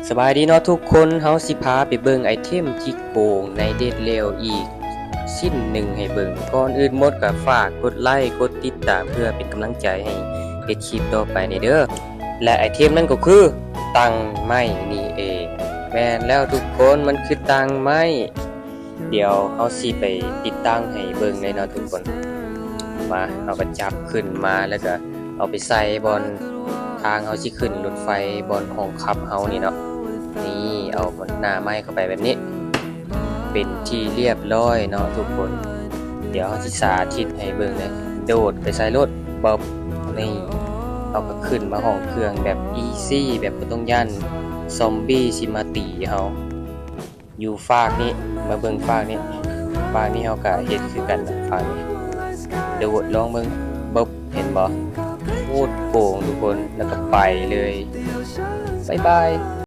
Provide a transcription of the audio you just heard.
ສະບາຍດີເນາະທຸກຄົນ, ເຮົາຊິພາໄປເບິ່ງໄອເທັມທີ່ໂກງໃນເດດເຣວອີກຊິ້ນໜຶ່ງໃຫ້ເບິ່ງ. ກ່ອນອື່ນໝົດກໍຝາກກົດໄລ ກົດຕິດຕາມເພື່ອເປັນກຳລັງໃຈໃຫ້ເຮັດຄລິບຕໍ່ໄປນີ້ເດີ. ແລະໄອເທັມນັ້ນກໍຄືຕັ່ງໄມ້ນີ້ເອງ. ແມ່ນແລ້ວທຸກຄົນ, ມັນຄືຕັ່ງໄມ້. ດຽວເຮົາຊິໄປຕິດຕັ້ງໃຫ້ເບິ່ງເລີຍເນາະທຸກຄົນ. ມາ, ເຮົາກໍຈັບຂຶ້ນມາ ແລ້ວກໍເອົາໄປໃສ່ບ່ອນທາງເຮົາຊິຂຶ້ນລົດໄຟ, ບ່ອນຫ້ອງຂັບເຮົານີ້ເນາະ. ນີ້, ເອົາໜ້າໄມ້ເຂົ້າໄປແບບນີ້ ເປັນທີ່ລຽບລ້ອຍເນາະທຸກຄົນ. ດຽວເຮົາຊິສາທິດໃຫ້ເບິ່ງເລີຍ. ໂດດໄປໃສ່ໂລດ, ບຶບ. ນີ້, ເຮົາກໍຂຶ້ນມາຫ້ອງເຄື່ອງແບບອີຊີ, ແບບບໍ່ຕ້ອງຢ້ານຊອມບີ້ຊິມາຕີເຮົາ. ຢູ່ຟາກນີ້, ມາເບິ່ງຟາກນີ້. ຟາກນີ້ເຮົາກະເຮັດຄືກັນນະ, ຟາກນີ້. ໂດດລອງເບິ່ງ, ບຶບ, ເຫັນບໍ່? ໂຄດໂກງທຸກຄົນ, ແລ້ວກະໄປເລີຍ. ບາຍບາຍ.